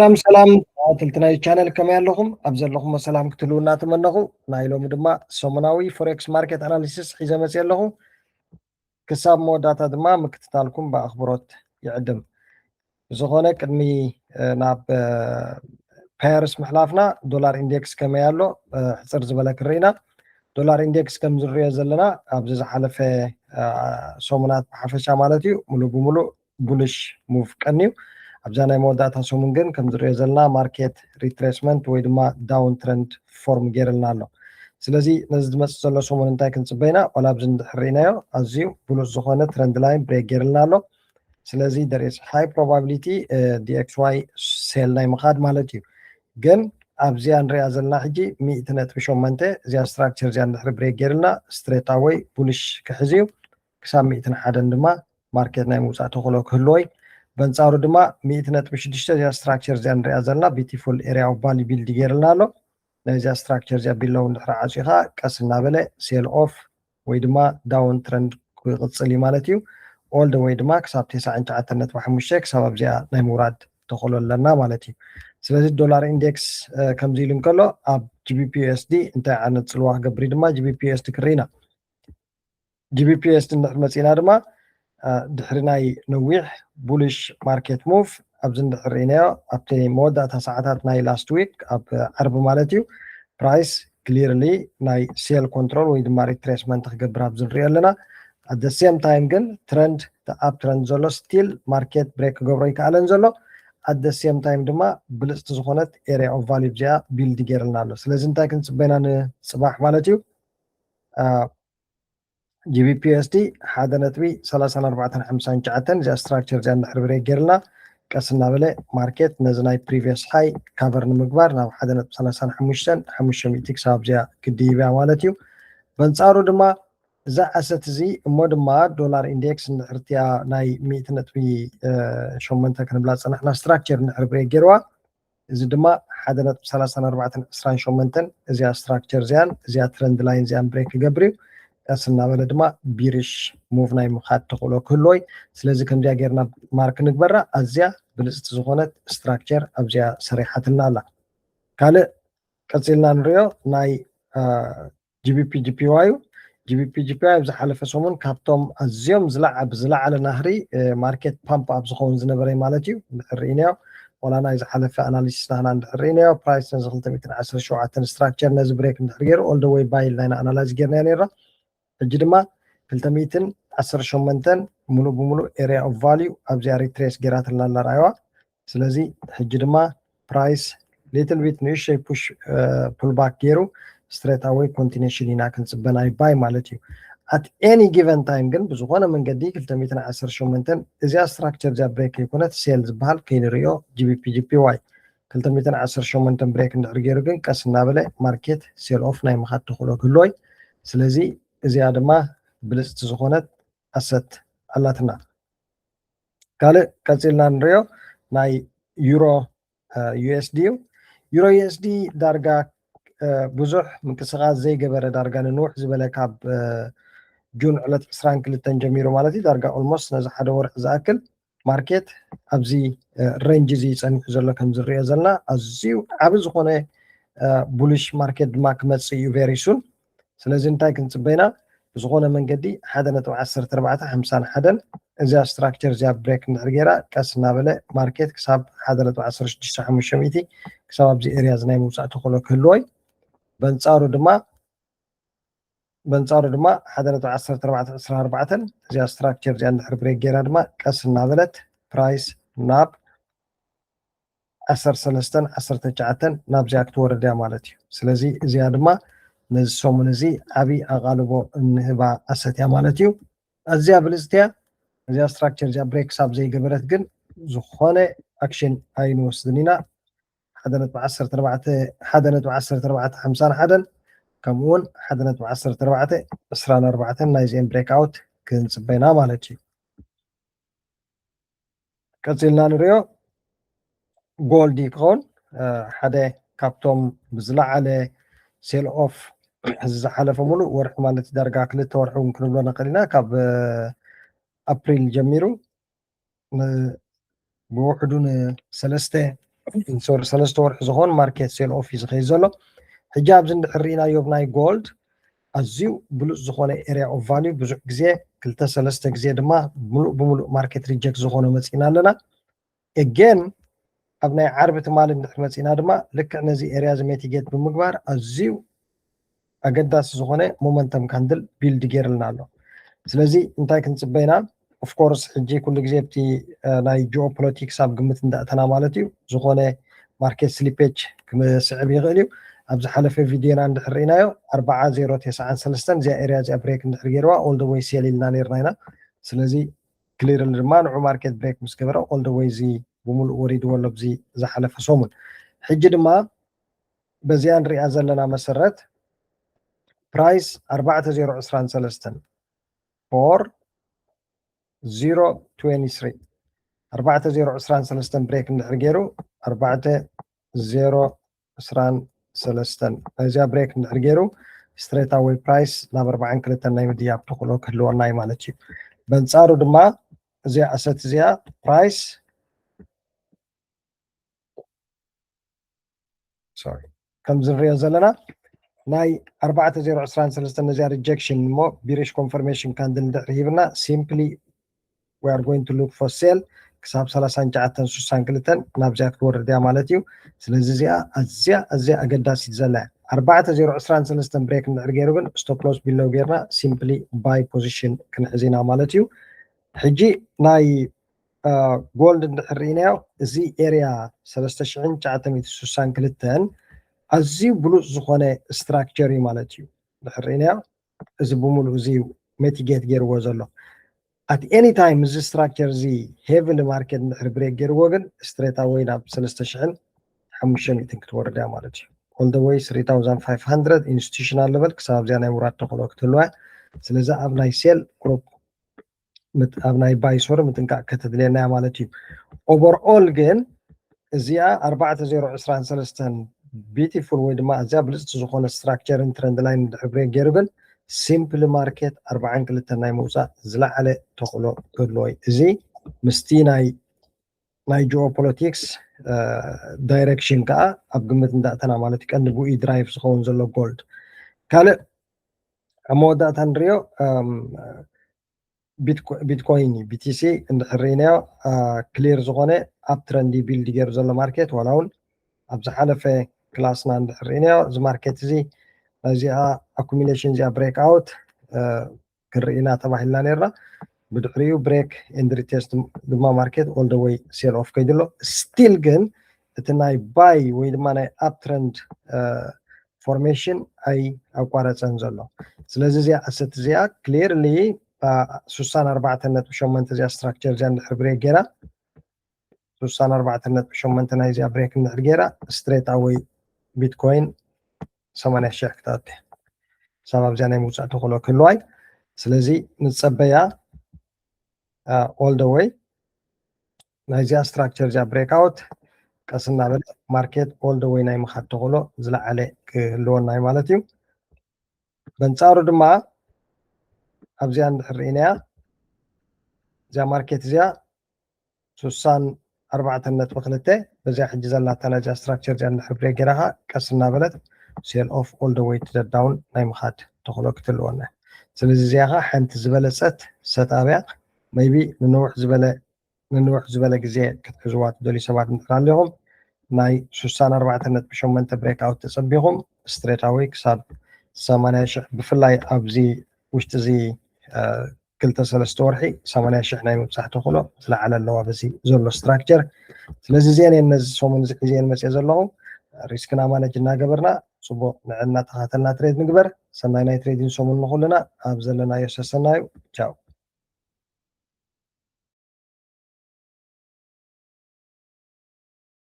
ሰላም ሰላም ተኸታተልቲ ናይ ቻነል፣ ከመይ ኣለኹም? ኣብ ዘለኹሞ ሰላም ክትህልዉ እናተመነኹ፣ ናይ ሎሚ ድማ ሰሙናዊ ፎሬክስ ማርኬት ኣናሊሲስ ሒዘ መፅየ ኣለኹ። ክሳብ መወዳእታ ድማ ምክትታልኩም ብኣኽብሮት ይዕድም። ብዝኾነ ቅድሚ ናብ ፓየርስ ምሕላፍና፣ ዶላር ኢንዴክስ ከመይ ኣሎ ሕፅር ዝበለ ክርኢና። ዶላር ኢንዴክስ ከም ዝንሪኦ ዘለና ኣብዚ ዝሓለፈ ሰሙናት ብሓፈሻ ማለት እዩ፣ ሙሉእ ብሙሉእ ቡልሽ ሙቭ ቀንዩ። ኣብዛ ናይ መወዳእታ ሰሙን ግን ከም ዝሪኦ ዘለና ማርኬት ሪትሬስመንት ወይ ድማ ዳውን ትረንድ ፎርም ገይርልና ኣሎ። ስለዚ ነዚ ዝመፅእ ዘሎ ሰሙን እንታይ ክንፅበይና? ዋላ ኣብዚ እንድሕር ርኢናዮ ኣዝዩ ብሉፅ ዝኾነ ትረንድ ላይን ብሬክ ገይርልና ኣሎ። ስለዚ there is high probability ዲኤክስዋይ ሴል ናይ ምኻድ ማለት እዩ። ግን ኣብዚኣ ንሪኣ ዘለና ሕጂ ሚእቲ ነጥቢ ሸሞንተ፣ እዚኣ ስትራክቸር እዚኣ እንድሕር ብሬክ ገይርልና ስትሬት ኣወይ ቡልሽ ክሕዝ እዩ። ክሳብ ሚእትን ሓደን ድማ ማርኬት ናይ ምውፃእ ተኽእሎ ክህልዎ እዩ። በንፃሩ ድማ ሚእቲ ነጥቢ ሽዱሽተ እዚኣ ስትራክቸር እዚኣ ንሪኣ ዘለና ቢቲፉል ኤሪያ ኦፍ ቫልዩ ቢልድ ገይርልና ኣሎ። ናይዚኣ ስትራክቸር እዚኣ ቢሎው እንድሕር ዓፅዩ ከዓ ቀስ እናበለ ሴል ኦፍ ወይ ድማ ዳውን ትረንድ ክቕፅል እዩ ማለት እዩ። ኦል ደ ወይ ድማ ክሳብ ተስዓን ትሽዓተን ነጥቢ ሓሙሽተ ክሳብ ኣብዚኣ ናይ ምውራድ ተኽእሎ ኣለና ማለት እዩ። ስለዚ ዶላር ኢንዴክስ ከምዚ ኢሉ እንከሎ ኣብ ጂቢፒ ዩኤስዲ እንታይ ዓይነት ፅልዋ ክገብር እዩ ድማ ጂቢፒ ዩኤስዲ ክርኢና። ጂቢፒ ዩኤስዲ እንድሕር መፂና ድማ ድሕሪ ናይ ነዊሕ ቡልሽ ማርኬት ሙቭ ኣብዚ እንድሕር ርኢናዮ ኣብቲ መወዳእታ ሰዓታት ናይ ላስት ዊክ ኣብ ዓርቢ ማለት እዩ ፕራይስ ክሊርሊ ናይ ሴል ኮንትሮል ወይ ድማ ሪትሬስመንት ክገብር ኣብዚ ንሪኦ ኣለና። ኣት ሴም ታይም ግን ትረንድ ኣብ ትረንድ ዘሎ ስቲል ማርኬት ብሬክ ክገብሮ ይከኣለን ዘሎ። ኣት ሴም ታይም ድማ ብልፅቲ ዝኾነት ኤሪያ ኦፍ ቫልዩ እዚኣ ቢልድ ገይርልና ኣሎ። ስለዚ እንታይ ክንፅበና ንፅባሕ ማለት እዩ? ጂቢፒ ዩኤስዲ ሓደ ነጥቢ ሰላሳን ኣርባዕተን ሓምሳን ትሽዓተን እዚኣ ስትራክቸር እዚኣ እንድሕር ብሬክ ገይርና ቀስ እናበለ ማርኬት ነዚ ናይ ፕሪቪየስ ሃይ ካቨር ንምግባር ናብ ሓደ ነጥቢ ሰላሳን ሓሙሽተን ሓሙሽተ ሚእቲ ክሳብ እዚኣ ክድይብ እያ ማለት እዩ። በንፃሩ ድማ እዛ ኣሰት እዚ እሞ ድማ ዶላር ኢንዴክስ እንድሕር እቲኣ ናይ ሚእቲ ነጥቢ ሸሞንተ ክንብላ ዝፀናሕና ስትራክቸር እንድሕር ብሬክ ገይርዋ እዚ ድማ ሓደ ነጥቢ ሰላሳን ኣርባዕተን ዕስራን ሸሞንተን እዚኣ ስትራክቸር እዚኣን እዚኣ ትረንድ ላይን እዚኣን ብሬክ ክገብር እዩ። ቀስ እናበለ ድማ ቢሪሽ ሙቭ ናይ ምኻድ ተኽእሎ ክህልዎ እዩ። ስለዚ ከምዚኣ ጌርና ማርክ ንግበራ። ኣዝያ ብልፅቲ ዝኾነት ስትራክቸር ኣብዚኣ ሰሪሓትልና ኣላ። ካልእ ቀፂልና ንሪኦ ናይ ጂቢፒ ጂፒዋይ እዩ። ጂቢፒ ጂፒዋይ ኣብ ዝሓለፈ ሰሙን ካብቶም ኣዝዮም ዝለዓ ብዝለዓለ ናህሪ ማርኬት ፓምፕ ኣብ ዝኸውን ዝነበረ ማለት እዩ። እንድሕር ርኢናዮ ዋላ ናይ ዝሓለፈ ኣናሊሲስ ናህና እንድሕር ርኢናዮ ፕራይስ ነዚ ክልተ ሚእትን ዓሰርተ ሸውዓተን ስትራክቸር ነዚ ብሬክ እንድሕር ገይሩ ኦል ደ ወይ ባይ ኢልና ኢና ኣናላይዝ ጌርናዮ ነይርና። ሕጂ ድማ ክልተ ሚእትን ዓሰርተ ሸሞንተን ሙሉእ ብሙሉእ ኤሪያ ኦፍ ቫልዩ ኣብዚኣ ሪትሬስ ጌራትልና ኣላ ርኣይዋ። ስለዚ ሕጂ ድማ ፕራይስ ሊትል ቢት ንእሽተይ ፑሽ ፑል ባክ ገይሩ ስትሬት ኣወይ ኮንቲኒሽን ኢና ክንፅበ ናይ ባይ ማለት እዩ። ኣት ኤኒ ጊቨን ታይም ግን ብዝኾነ መንገዲ ክልተ ሚእትን ዓሰርተ ሸሞንተን እዚኣ ስትራክቸር እዚኣ ብሬክ ከይኮነት ሴል ዝበሃል ከይንሪኦ ጂቢፒ ጂፒዋይ ክልተ ሚእትን ዓሰርተ ሸሞንተን ብሬክ እንድሕር ገይሩ ግን ቀስ እናበለ ማርኬት ሴል ኦፍ ናይ ምኻድ ተኽእሎ ክህልዎ እዩ። ስለዚ እዚኣ ድማ ብልፅቲ ዝኾነት ኣሰት ኣላትና። ካልእ ቀፂልና ንሪኦ ናይ ዩሮ ዩኤስዲ እዩ። ዩሮ ዩኤስዲ ዳርጋ ብዙሕ ምንቅስቃስ ዘይገበረ ዳርጋ ንንውሕ ዝበለ ካብ ጁን ዕለት ዕስራን ክልተን ጀሚሩ ማለት እዩ ዳርጋ ኦልሞስት ነዚ ሓደ ወርሒ ዝኣክል ማርኬት ኣብዚ ሬንጅ እዚ ጸኒሑ ዘሎ ከም ዝሪኦ ዘለና ኣዝዩ ዓቢ ዝኾነ ቡሊሽ ማርኬት ድማ ክመጽእ እዩ ቬሪ ሱን። ስለዚ እንታይ ክንጽበይና ብዝኾነ መንገዲ ሓደ ነጥቢ ዓሰርተ ኣርባዕተ ሓምሳን ሓደን እዚኣ ስትራክቸር እዚኣ ብሬክ እንድሕር ገይራ ቀስ እናበለ ማርኬት ክሳብ ሓደ ነጥቢ ዓሰርተ ሽዱሽተ ሓሙሽተ ሚእቲ ክሳብ ኣብዚ ኤርያ እዚ ናይ ምውጻእ ተኽእሎ ክህልዎ እዩ። በንጻሩ ድማ በንጻሩ ድማ ሓደ ነጥቢ ዓሰርተ ኣርባዕተ ዕስራን ኣርባዕተን እዚኣ ስትራክቸር እዚኣ እንድሕር ብሬክ ገይራ ድማ ቀስ እናበለት ፕራይስ ናብ ዓሰርተ ሰለስተን ዓሰርተ ትሽዓተን ናብዚኣ ክትወርድ እያ ማለት እዩ። ስለዚ እዚኣ ድማ ነዚ ሰሙን እዚ ዓብዪ ኣቓልቦ እንህባ ኣሰት እያ ማለት እዩ። ኣዝያ ብልፅቲ እያ። እዚኣ ስትራክቸር እዚኣ ብሬክ ክሳብ ዘይገበረት ግን ዝኾነ ኣክሽን ኣይንወስድን ኢና። ሓደ ነጥቢ ዓሰርተ ኣርባዕተ ሓደ ነጥቢ ዓሰርተ ኣርባዕተ ሓምሳን ሓደን ከምኡ እውን ሓደ ነጥቢ ዓሰርተ ኣርባዕተ ዕስራን ኣርባዕተን ናይዚአን ብሬክ ኣውት ክንፅበ ኢና ማለት እዩ። ቀፂልና ንሪኦ ጎልድ ክኸውን ሓደ ካብቶም ብዝለዓለ ሴል ኦፍ እዚ ዝሓለፈ ሙሉእ ወርሒ ማለት ዳርጋ ክልተ ወርሒ እውን ክንብሎ ንኽእል ኢና ካብ ኣፕሪል ጀሚሩ ብውሕዱ ንሰለስተ ሶሪ ሰለስተ ወርሒ ዝኾን ማርኬት ሴል ኦፍ እዩ ዝኸይድ ዘሎ። ሕጂ ኣብዚ እንድሕር ርኢናዮ ብናይ ጎልድ ኣዝዩ ብሉፅ ዝኾነ area of value ብዙሕ ግዜ ክልተ ሰለስተ ግዜ ድማ ሙሉእ ብሙሉእ ማርኬት ሪጀክት ዝኾነ መፂና ኣለና። Again ኣብ ናይ ዓርቢ ትማሊ እንድሕር መፂና ድማ ልክዕ ነዚ area እዚ ሜቲጌት ብምግባር ኣዝዩ ኣገዳሲ ዝኾነ ሞመንተም ካንድል ቢልድ ገይርልና ኣሎ። ስለዚ እንታይ ክንፅበይና? Of course ሕጂ ኩሉ ግዜ ኣብቲ ናይ ጂኦፖለቲክስ ኣብ ግምት እንዳእተና ማለት እዩ። ዝኾነ ማርኬት ስሊፔጅ ክምስዕብ ይኽእል እዩ። ኣብ ዝሓለፈ ቪድዮና እንድሕር ርኢናዮ ኣርባዓ ዜሮ ተስዓን ሰለስተን እዚኣ area እዚኣ ብሬክ እንድሕር ገይርዋ all the way ሴል ኢልና ነርና ኢና። ስለዚ ክሊርሊ ድማ ንዑ ማርኬት ብሬክ ምስ ገበረ all the way እዚ ብምሉእ ወሪድዎ ኣሎ ኣብዚ ዝሓለፈ ሰሙን። ሕጂ ድማ በዚኣ ንሪኣ ዘለና መሰረት ፕራይስ ኣርባዕተ ዜሮ ዕስራን ሰለስተን for zero twenty three ኣርባዕተ ዜሮ ዕስራን ሰለስተን ብሬክ እንድሕር ገይሩ ኣርባዕተ ዜሮ ዕስራን ሰለስተን ናይዚኣ ብሬክ እንድሕር ገይሩ ስትሬት ኣወይ ፕራይስ ናብ ኣርባዓን ክልተን ናይ ምድያብ ተኽእሎ ክህልወና እዩ ማለት እዩ። በንፃሩ ድማ እዚኣ ኣሰት እዚኣ ፕራይስ ሶሪ ከምዚ ንሪኦ ዘለና ናይ ኣርባዕተ ዜሮ ዕስራን ሰለስተን ነዚኣ ሪጀክሽን እሞ ቢሪሽ ኮንፈርሜሽን ካንድል እንድሕር ሂብና simply we are going to look for sale ክሳብ ሰላሳን ትሽዓተን ስሳን ክልተን ናብዚኣ ክትወርድ እያ ማለት እዩ። ስለዚ እዚኣ ኣዝያ ኣዝያ ኣገዳሲት ዘላ እያ። ኣርባዕተ ዜሮ ዕስራን ሰለስተን ብሬክ እንድሕር ገይሩ ግን stop loss below ገይርና simply buy position ክንሕዝ ኢና ማለት እዩ። ሕጂ ናይ ጎልድ እንድሕር ርኢናዮ እዚ area ሰለስተ ሽሕን ትሽዓተ ሚእትን ስሳን ክልተን ኣዝዩ ብሉፅ ዝኾነ ስትራክቸር እዩ ማለት እዩ። እንድሕር ርኢናዮ እዚ ብምሉእ እዚ እዩ ሜቲጌት ገይርዎ ዘሎ። At any time እዚ ስትራክቸር እዚ ሄቪሊ ማርኬት እንድሕር ብሬክ ገይርዎ ግን ስትሬት ኣወይ ናብ ሰለስተ ሽሕን ሓሙሽተ ሚእትን ክትወርድ እያ ማለት እዩ። All the way three thousand five hundred institutional level ክሳብ ኣብዚኣ ናይ ምውራድ ተኽእሎ ክትህልዋ እያ። ስለዚ ኣብ ናይ ሴል ግሩፕ ኣብ ናይ ባይ ሶሪ ምጥንቃቕ ከተድልየና እያ ማለት እዩ። Overall ግን እዚኣ ኣርባዕተ ዜሮ ዕስራን ሰለስተን ቢቲፉል ወይ ድማ ኣዝያ ብልፅቲ ዝኾነ ስትራክቸርን ትረንድ ላይን እንድሕር ብሬክ ገይሩ ግን ሲምፕሊ ማርኬት ኣርባዓን ክልተን ናይ ምውፃእ ዝለዓለ ተኽእሎ ክህልዎ እዩ። እዚ ምስቲ ናይ ናይ ጂኦፖለቲክስ ዳይሬክሽን ከዓ ኣብ ግምት እንዳእተና ማለት እዩ። ቀንዲ ብኡ ድራይቭ ዝኸውን ዘሎ ጎልድ። ካልእ ኣብ መወዳእታ ንሪኦ ቢትኮይን እዩ። ቢቲሲ እንድሕር ርኢናዮ ክሊር ዝኾነ ኣብ ትረንዲ ቢልድ ገይሩ ዘሎ ማርኬት ዋላ እውን ኣብ ዝሓለፈ ክላስና እንድሕር ርኢናዮ እዚ ማርኬት እዚ ናይዚኣ ኣኩሚሌሽን እዚኣ ብሬክ ኣውት ክንርኢ ኢና ተባሂልና ነርና። ብድሕሪኡ ብሬክ ኤንድ ሪቴስት ድማ ማርኬት ኦል ደ ወይ ሴል ኦፍ ከይዱ ኣሎ። ስቲል ግን እቲ ናይ ባይ ወይ ድማ ናይ ኣፕትረንድ ፎርሜሽን ኣይ ኣቋረፀን ዘሎ። ስለዚ እዚኣ ኣሰት እዚኣ ክሊርሊ ሱሳን ኣርባዕተን ነጥቢ ሸሞንተ እዚኣ ስትራክቸር እዚኣ እንድሕር ብሬክ ገይራ ሱሳን ኣርባዕተን ነጥቢ ሸሞንተ ናይዚኣ ብሬክ እንድሕር ገይራ ስትሬት ኣወይ ቢትኮይን ሰማንያ ሽሕ ክትኣቲ ክሳብ ኣብዚኣ ናይ ምውፃእ ተኽእሎ ክህልዋይ። ስለዚ ንፀበያ ኦል ደ ወይ ናይዚኣ ስትራክቸር እዚኣ ብሬክ ኣውት ቀስ እናበለ ማርኬት ኦል ደ ወይ ናይ ምኻድ ተኽእሎ ዝለዓለ ክህልወና እዩ ማለት እዩ። በንፃሩ ድማ ኣብዚኣ እንድሕር ርኢናያ እዚኣ ማርኬት እዚኣ ሱሳን ኣርባዕተን ነጥቢ ክልተ በዚኣ ሕጂ ዘላታ ናይዚኣ ስትራክቸር እዚኣ እንድሕር ብሬክ ገይራ ኸዓ ቀስ እናበለት ሴል ኦፍ ኦል ደ ወይ ቱ ደ ዳውን ናይ ምኻድ ተኽእሎ ክትህልወና። ስለዚ እዚኣ ኸዓ ሓንቲ ዝበለፀት ሰትኣፕ እያ። ሜይቢ ንንውሕ ዝበለ ንንውሕ ዝበለ ግዜ ክትሕዝዋ ትደልዩ ሰባት እንድሕር ኣለኹም ናይ ሱሳን ኣርባዕተን ነጥቢ ሸሞንተ ብሬክ ኣውት ተፀቢኹም ስትሬት ኣወይ ክሳብ ሰማንያ ሽሕ ብፍላይ ኣብዚ ውሽጢ እዚ ክልተ ሰለስተ ወርሒ ሰማንያ ሽሕ ናይ ምብፃሕ ተኽእሎ ዝለዓለ ኣለዋ በዚ ዘሎ ስትራክቸር። ስለዚ እዚአን እየን ነዚ ሰሙን እዚ ሒዘን መፅአ ዘለኹ። ሪስክና ማነጅ እናገበርና ፅቡቕ ንዕና ተኻተልና ትሬድ ንግበር። ሰናይ ናይ ትሬዲንግ ሰሙን ንኹልና ኣብ ዘለናዮ ሰሰናዩ። ቻው።